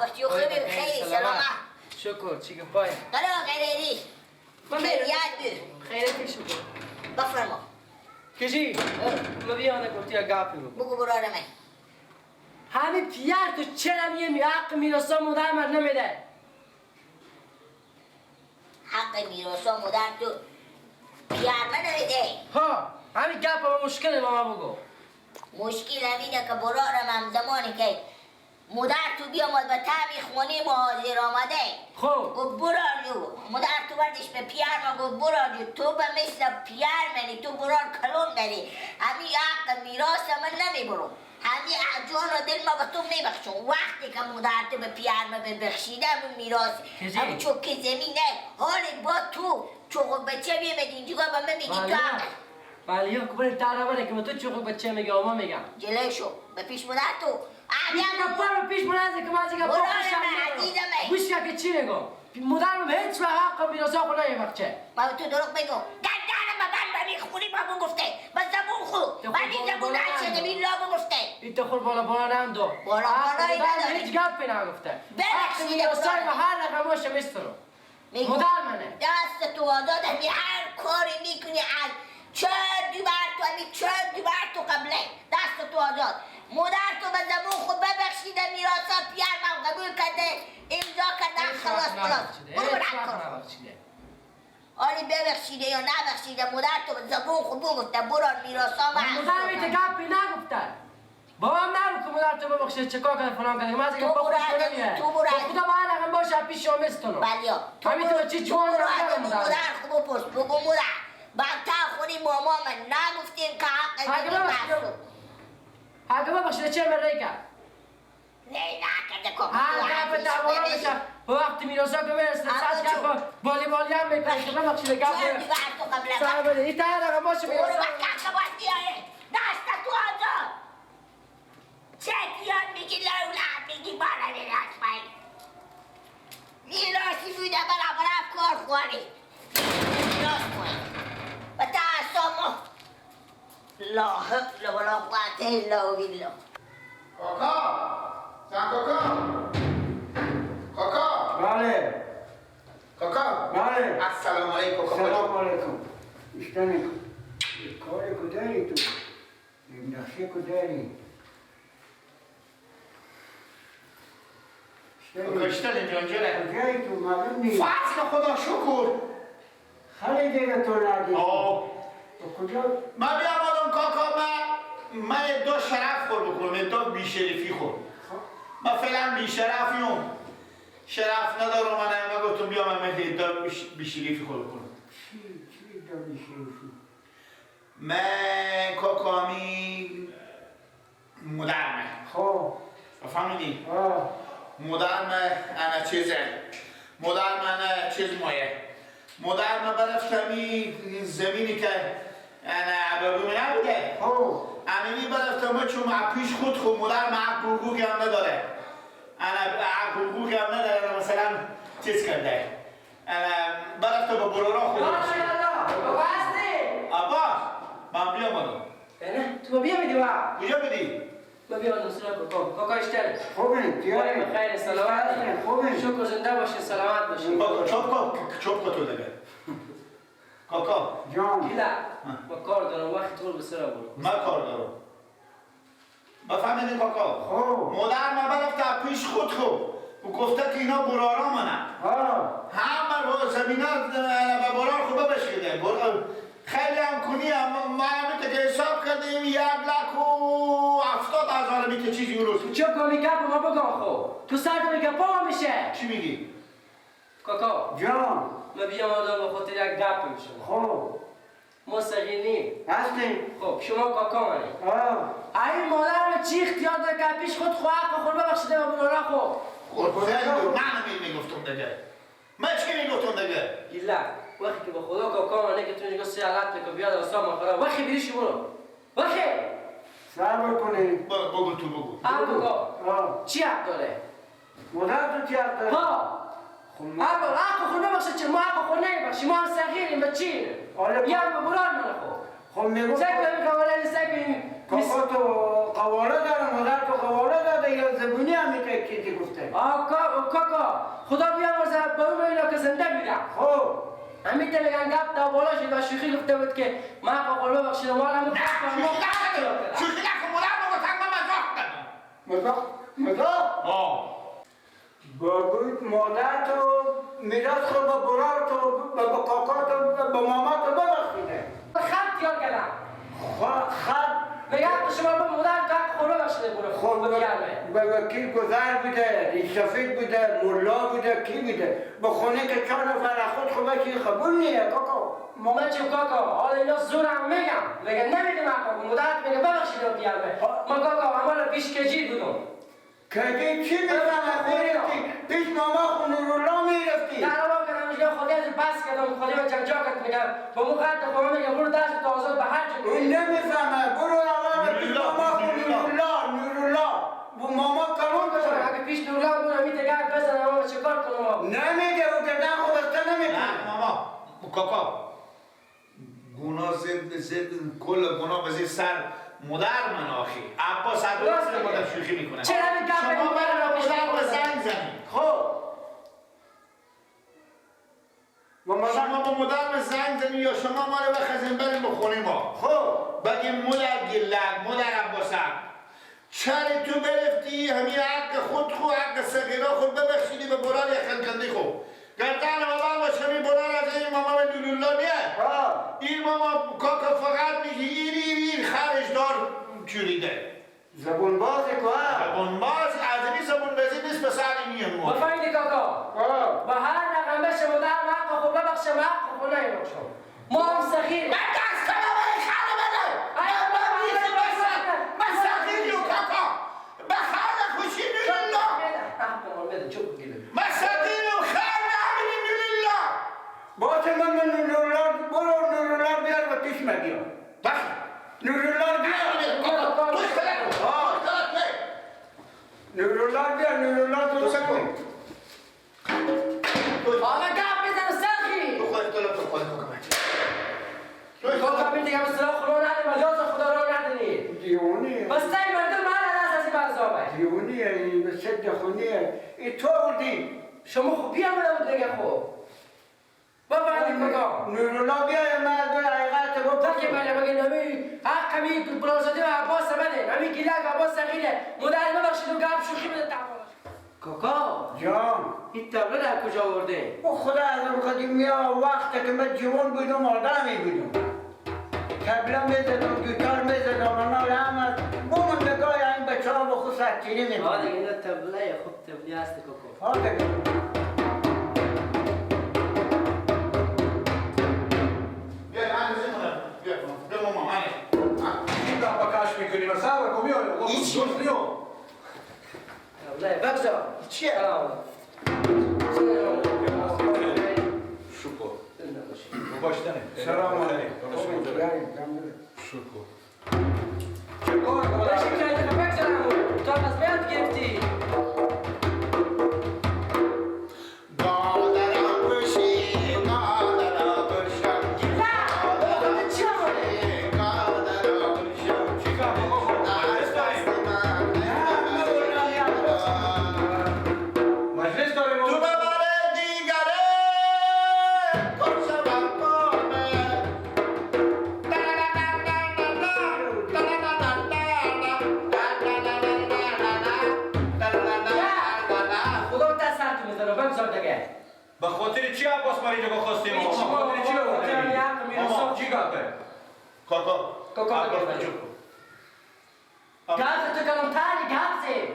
باشی خوبی بخیر سلامت شکر چی گپای قرار غیری خیریت بی خیریت شکر بفرما کجی ما بیا انا گفتی گپی بگو برار من همین پیر تو چرا میمی حق میراثا مادر من نمیده حق میراثا مادر تو پیر من نمیده ها همین گپ مشکل ماما بگو مشکل همینه که برارم هم زمانی که مادر تو بیامد به تعمی خونه ما حاضر آمده خب گفت برار جو مادر تو بردش به پیر ما گفت برار جو تو به مثل پیر منی تو برار کلون داری همین حق میراث من نمیبرم همین جان و دل ما به تو میبخشم وقتی که مادر تو به پیر ما ببخشیده همون میراث همون چوک زمینه حال با تو چوک بچه بیامد اینجا به من میگی تو حق ولی یا کبر تارا که تو چوک بچه میگه ما میگم جلوی شو به پیش مادر تو این گپا رو پیش من که من از گپا خوشم نمیاد گوش که چی میگم مادرم هیچ وقت حق میراث خود نمیبخشه ما تو دروغ بگو گردنم من به خونی بابو گفته به زبون خو من این زبون نشده این لا گفته این تو خور بالا بالا نم دو بالا بالایی نداری هیچ گپی نگفته ببخشید حق میراث هر رقمش میسترو مادر منه دست تو آزاد همی هر کاری میکنی از چند بر تو همی چند بر تو قبله دست تو آزاد مادر تو به زبون خود ببخشیده میراثا پیر من قبول کرده امضا کرده خلاص خلاص برو برو آری ببخشیده یا نبخشیده مادر تو به زبون خود بگفته برو میراثا من مادر میته گپی نگفته بابام نگو که مادر تو ببخشیده چکار کرده فلان کرده من از گپا خوش نمیاد تو برو خدا با هر رقم باشه پیش شما میستونم بله همین تو چی جوان رو مادر خود بپرس بگو مادر بعد خونی ماما من نگفتیم که حق حق ببخشیده چه من ری کرد؟ ری نکرده که هر گپ تمام میشه وقتی میراثا که میرسه صد گپ بالی بالی هم میپرسه ببخشیده گپ سر بده این تر رقم باشه میراثا برو بکر باید بیایه دست تو آزاد چه دیان میگی لولا میگی بالا میراث باید میراثی بوده برا برا کار خواری میراث خواری و تا لا حول ولا قوة إلا بالله. کاکا سن کاکا کاکا بله کاکا بله السلام علیکم سلام علیکم اشتنی کاری کداری تو نقشه کداری کاکا اشتنی جان جله کجایی تو معلوم نیست فصل خدا شکر خیلی دیگه تو ندیدی کجا؟ من بیامدم کاکا من دو شرف خور بکنم دو بیشرفی خور من فعلا بیشرفیم شرف ندارم من گفتم بیام من دو بیشرفی خور بکنم چی دو بیشرفی؟ من کاکامی مادرمه خب فهمیدی؟ مادرمه انا چیزه مادرمه انا چیز مایه مادرمه برفتمی زمینی که انا عبابوم نبوده امینی برفتم چون پیش خود خود مادرم حق حقوقی هم نداره انا حق حقوقی هم نداره مثلا چیز کرده انا برفتم با برورا خود بابا هستی؟ آبا من بیامدم نه تو بیا میدی با کجا بدی؟ من بیامدم سر کاکا کاکا اشتر خوبی تیاری خیر سلامت خوبی شکر زنده باشی سلامت باشی کاکا چوب کو چوب کو تو دیگه کاکا جان گیلا ما کار دارم وقت تو به سر برو من کار دارم بفهمیدین کاکا خب مادر من برفته پیش خود خو و گفته که اینا برارا منه همه زمینه به برار خوبه بشیده خیلی هم کنی هم ما هم که حساب کردیم 1,70,000 میته چیزی اون روز چه کنی گپ ما بگم خو تو سر داری گپا میشه چی میگی؟ کاکا جان من بیام آدم به خاطر یک گپ میشم خب ما صغیر هستیم خب شما کاکا منی این مادر چی اختیار داره که پیش خود خو حق خود ببخشیده و برارا خو خود من میگفتم دیگه من چی میگفتم دیگه گیلا وقتی که به خدا کاکا منه که تو اینجا سه علت که بیاد اصلا خراب وقتی بیریش برو وقتی صبر کنی بگو تو بگو کاکا چی حق داره؟ مادر تو چی حق داره؟ ها حق خود نبخشه چه ما حق خود نمیبخشیم ما هم صغیریم به چی؟ یا هم برار من خو خب میگم سعی کنیم قواره سعی کنیم کاکا تو قواره داره مادر تو قواره داده یا زبونی هم نمیده چیزی گفته. کاکا خدا بیامرزه با اون اینا که زنده بودم. خب همین میگن گپ تا بالا شد و شوخی گفته بود که من قول ببخشید مالم شوخی نکن مادر ما گفتم من مزاق کردم. مزاق؟ آه بابوت مادر تو میراث خود با برار تو با کاکا تو با ماما تو ببخشیده. خط یاد کردم. خط میگم شما با مادر تو خدا بخشیده برو. خب کی گذر بوده، ریشسفید بوده، ملا بوده، کی بوده؟ با خونه که چهار نفر خود خوبه کی قبول نیه کاکا. ما چه کاکا حالا اینا زورم میگم نمیدونم کاکا مادرت میگه ببخشید پیامه. ما کاکا عمل پیش کجی بودم. کجی چی میفهمه میرفتی پیش ماما خو نورالله میرفتی. در واقع همیشه خودی از بس کردم خودی به جنجا کرد میگم با مو خط خودم میگم برو دست تو آزاد به هر جا. اون نمیفهمه برو اول پیش ماما خو نورالله با ماما کلون کنه. اگه پیش نورالله بودم میته گپ بزنم ماما چیکار کنم؟ نمیگه او گردن خو بسته نمیکنه. نه ماما کاکا گناه زد کل گناه به سر مادر من آخی عباس عباس مادر شوخی میکنه. چرا این گپ شما برای مادر با زنگ زنی. خب شما با مادر زنگ زنی یا شما ما رو بخزیم بریم به خونه ما. خب بگیم مادر گلک مادر عباس چرا تو برفتی همین حق خود خو حق صغیرا خود ببخشیدی به برار یخنکنده خو گردن بابا باشه می برار از این ماما به نورالله نیه. این ماما کاکا فقط میگه این این این خرج دار چوریده زبون باز که زبون باز از این زبون بازی نیست پسر اینیه مو بفهمیدی کاکا با هر رقم بشه مادر حق خود ببخشه حق خود نمیبخشم. ما هم صغیر من دست من خر بده من صغیری و کاکا به خر خوشی نورالله من صغیرم خر نمیدی نورالله باشه من نورالله برو نورالله بیار و پیش من بیا. بخ نورالله بیار تو اختلاف نورالله بیار نورالله تو سکن حالا گپ بزن سخی تو خود اختلاف تو خود کاکا کاکا می دیگه مثلا خدا ندیم و یاز خدا رو ندنی دیوانیه بس تای مردم من از این برزابه دیوانیه این به سد خونیه این تو بودی شما خوب بیا بود دیگه خوب بفرمایید کاکا نورالله بیای من به حقیقت بگم که بله بگه نمی حق می برازاده و عباس بده نمی گیلک عباس صغیره مادر ببخشید و گپ شوخی بده تعالی. کاکا جان این تبله در کجا آورده؟ او خدا از اون قدیم یا وقتی که من جوان بودم آدمی بودم تبله میزدم گیتار میزدم اونا هم بومندگاه این بچه ها با خود سرچینی میکنم. آه دیگه اینا تبله خوب تبله هست کاکا. آه دیگه چیه؟ شکر. باشتنه. سلام علیکم. شکر. چکار کنم؟ تو از بیاد گرفتی. به خاطر چی عباس ما اینجا خواستیم؟ به خاطر چی آوردیم؟ ماما چی گپه؟ کاکا کاکا عباس بجو گپ تو کلام تاری گپ زی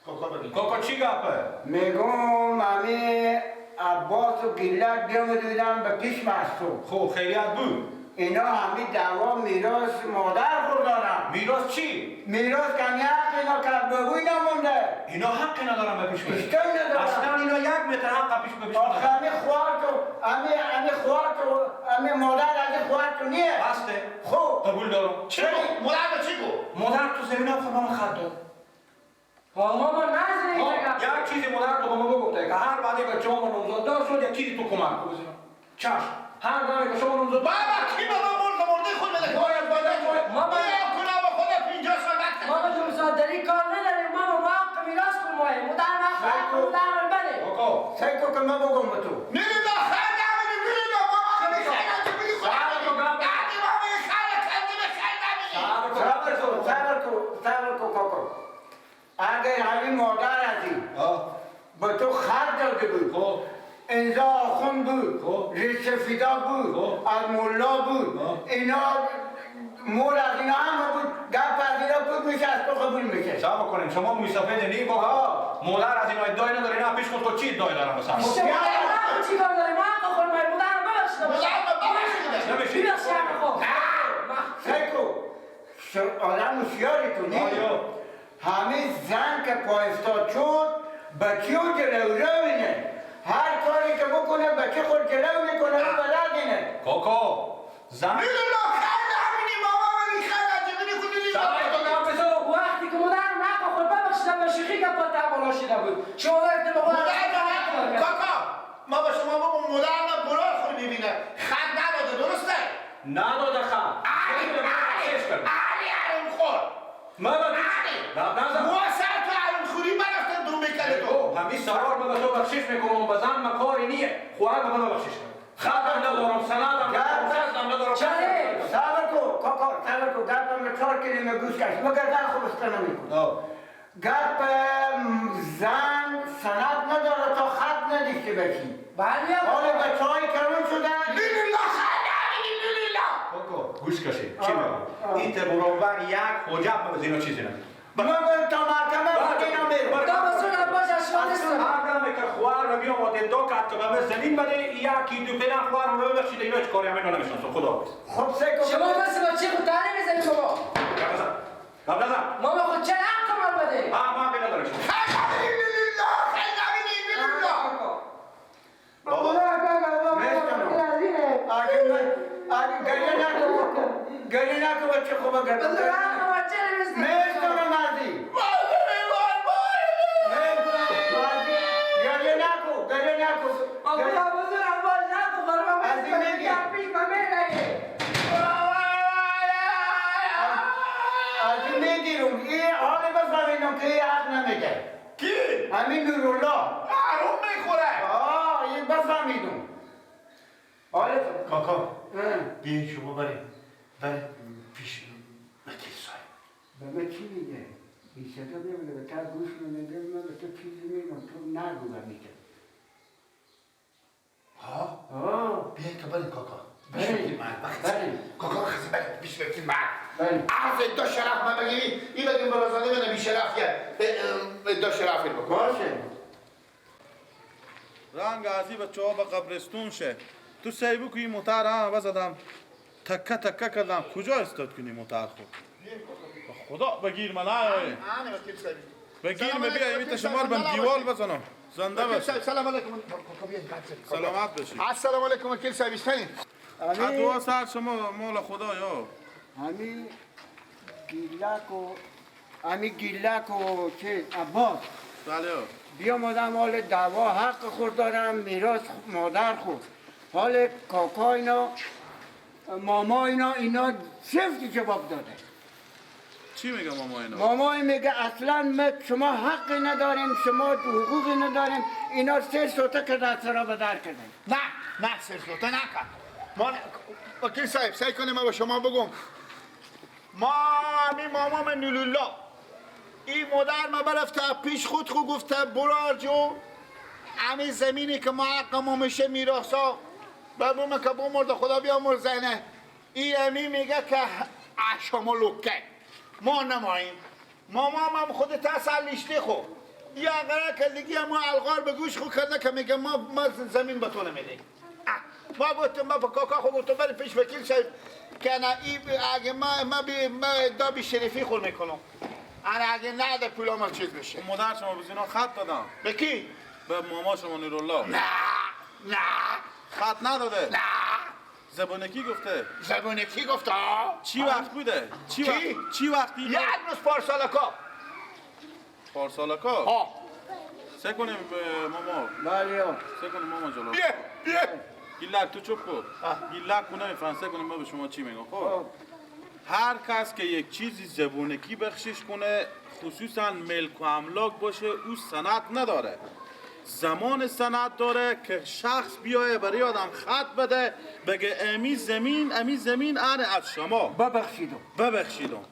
کاکا بگی کاکا چی گپه؟ میگم امی عباس و گیلک بیامدودم به پیش مستو. خب خیریت بود. اینا همی دعوا میراث مادر خود دارن. میراث چی؟ میراث کمی حق اینا که بگوی نمونده. اینا حقی ندارن به پیش بره. اشتای ندارن. اصلا اینا یک متر حق پیش به پیش ندارن. آخه همی خوار تو همی خوار تو همی مادر از خوار تو نیه. بسته. خب قبول دارم. چی؟ مادر به چی گفت؟ مادر تو زمین خود من خط داد. ماما نزنی یک چیزی مادر تو به ما گفته که هر بعدی بچه ما نوزاد دار شد یک چیزی تو کمک کن. چشم. هر بعدی که شما نوزاد بابا کی به ما مرده خود بده باید باید ماما کنم با خودت 50 سال وقت ماما جون داری کار نداری ماما ما حق میراث خود که من بگم به تو. نه نه خیر نمیدی نه بابا خیر نمیدی خدا صبر کو کاکا. اگر همین مادر هستی به تو خر داده بود، اینجا آخوند بود، ریش فیدا بود، از ملا بود، اینا مول از اینا همه بود، گپ از اینا بود میشه از تو قبول میشه. صبر کنیم شما موسافر نی بابا. مادر از اینا ادعای نداره، اینا پیش خود چی ادعای دارن مثلا؟ چی کار داره؟ ما حق خود مادر ببخشید. ببخشید خب. سیکو آدم هوشیاری تو نی. همه زن که پا افتاد شد بچه او جلو اینه، هر کاری که بکنه بچه خود جلو میکنه و بلد اینه. کاکا زن نه خیر همینی ماما ولی خیر عجبینی خودی. وقتی که مادرم حق خود ببخشیدم به شوخی که پا تبالا شده بود شما دارید به خود. کاکا ما با شما بگم مادرم برار خود میبینه خط نداده، درسته؟ نداده خط. علی علی علی خور من ما سر تو عرم خوری برفتن دو میکله تو. همین سرار من به تو بخشش میکنم، به زن من کاری نیه، خواهر من بخشش کنم. خطم ندارم، سندم ندارم، سندم ندارم. صبر کو کاکا، صبر کو. گپم 4 کلمه گوش کش مگر زن خوب نمیکنه. گپ زن سند نداره تا خط نداشته باشی. بله حالا بچه‌های کلون شدن. کاکا گوش کشی چی میگم؟ این تبرور یک حجاب من از اینا چیزی ندارم. من تا محکمه خود اینا میرم. تا مسئول باش از شما نیستم. هر دمه که خوار رو بیام و دو کات که به زمین بده یکی دو فعلا خوار رو ببخشید اینا چه کاری هم اینا نمیشناسم. خدا خب سکو شما مثل بچه خود تانه میزنی شما. قبل از ماما خود چه حق من بده؟ ها ما پیدا دارم. بابا گریه نکن بچه خوبه گریه نکن مردی گریه نکن گریه نکن از این میگیرم این حال بفهمیدم که این حق نمیده. کی؟ همین نورالله حروم میخوره. آه این بفهمیدم. کاکا بیاین شما بریم پیش وکیل صاحب. به من چی میگه؟ بی صدا میمونه به تا گوش میده من به تو چیزی میگم تو نگو به میگه. ها؟ بیاین که بریم کاکا. بریم کاکا خیلی بریم پیش وکیل مرد. عرض دو شرف من بگیری این بگیم برازانه من بی شرفیه دو شرفی بکن. باشه. رنگ ازی بچه ها به قبرستون شه. تو سعی بکنی موتر ها بزدم تکه تکه کردم کجا استاد کنی موتر خود؟ خدا بگیر من آیه بگیر من بیا ایمیت شمار بم دیوال بزنم زنده باشی. سلام علیکم. سلامت باشی. السلام علیکم وکیل صاحب. دعا سر شما مال خدا یا همین گیلک و همین گیلک و چیز عباس. بله بیا آدم حال دعوا حق خود دارم میراث مادر خود حال کاکا اینا ماما اینا سفت جواب داده. چی میگه ماما اینا؟ ماما میگه اصلا ما شما حقی نداریم شما حقوقی نداریم اینا سه سوته که دست را به در کردن. نه نه سه سوته نکرد. ما وکیل صاحب سعی کنیم ما به شما بگم ما می ماما من نولولا این مادر ما برفته پیش خود خو گفته برار جو همین زمینی که ما حق ما میشه میراثا بابا که بمرد خدا بیامرزنه این امی میگه که شما لکه ما نماییم ماما هم خود تسلیشته خو یه اقره که دیگه ما الغار به گوش خو کرده که میگه ما زمین به تو نمیدیم. ما گفتم ما کاکا خو گفتم بری پیش وکیل صاحب که نه ای اگه ما دا بی شریفی خور میکنم انا اگه نه ده پولا ما چیز بشه. مادر شما بزینا خط دادم. به کی؟ به ماما شما نورالله. نه نه خط نداده. نه زبونکی گفته. زبونکی گفته؟ چی وقت بوده؟ چی وقت؟ چی وقتی؟ یک روز پارسالکا. پارسالکا؟ ها. سه کنیم ماما. بله. سه کنیم ماما جلو. بیا بیا. گیلک تو چوب کن. گیلک کنه میفهم. سه کنیم ما به شما چی میگم. خب. هر کس که یک چیزی زبونکی بخشش کنه خصوصا ملک و املاک باشه او سند نداره. زمان سند داره که شخص بیایه برای آدم خط بده بگه امی زمین امی زمین آره از شما ببخشیدم.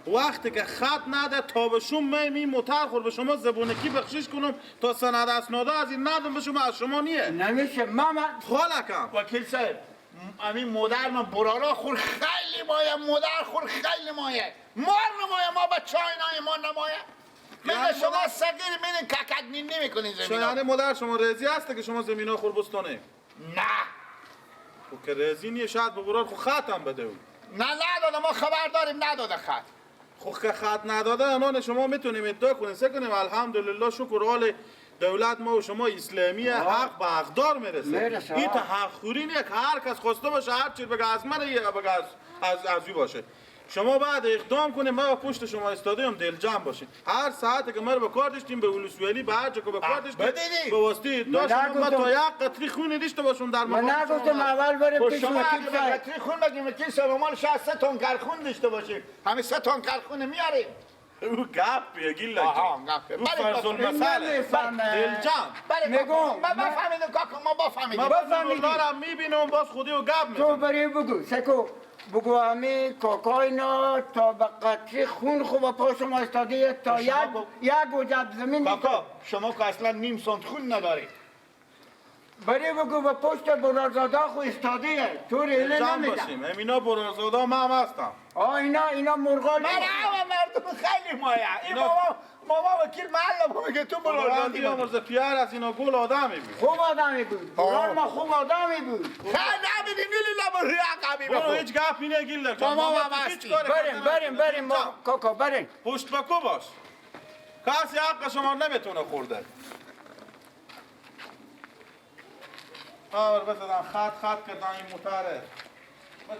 وقتی که خط نده تا به شما می موتر خور به شما زبونکی بخشش کنم تا سند اسناده از این ندم به شما از شما نیه نمیشه ماما خالکم وکیل صاحب امین مادر من برارا خور خیلی مایه مادر خور خیلی مایه مار نمایه ما به چای ما نمایه میگه شما صغیر میرین ککک نینی میکنین زمین یعنی مادر شما رضی هسته که شما زمین ها خور بستانه؟ نه خب که رضی نیه شاید به برار خب خط هم بده او. نه نداده ما خبر داریم نداده خط. خب که خط نداده انان شما میتونیم ادعا کنیم سه کنیم الحمدلله شکر حال دولت ما و شما اسلامیه حق به حقدار میرسه. این تا حق خوری نیه که هر کس خواسته باشه هر چیز بگه از من یه بگه از او باشه. شما بعد اقدام کنیم ما پشت شما ایستادیم دل جمع باشین. هر ساعتی که ما رو به کار داشتیم به ولسوالی به هر جا که به کار داشتیم به واسطه داشتیم ما تا یک قطره خون داشته باشیم در مقام. من نگفتم اول بریم پیش وکیل صاحب. قطره خون بگیم وکیل صاحب مال 63 تن خون داشته باشیم. همین 3 تن خون میاریم. او گپ یگیل آها گپ. او فرض المثل دل جمع. میگم ما فهمیدم کاکا ما بفهمیدیم. ما میبینم باز خودی و گپ میزنم. تو برای بگو سکو بگو همی کاکاینا تا به قطری خون خوب پا شما استاده تا یک وجب زمین. کاکا شما که اصلا نیم سانت خون نداری. بری بگو به پشت برارزاده خو استاده تو ریله نمیدم. باشیم همینا برارزاده ما هم هستم. آه اینا مرغال. من همه مردم خیلی مایه این بابا وکیل محل میگه تو برارزاده بیامرز پیر از اینا گل آدمی بود. خوب آدمی بود. برار ما خوب آدمی بود. خیلی نبینی نیلی لبا روی عقبی بخور. هیچ گپی نگیل ما ما هستی. بریم ما کاکا بریم. پشت بکو باش. کسی حق شما نمیتونه خورده. آور بزدن خط خط کردن این موتره.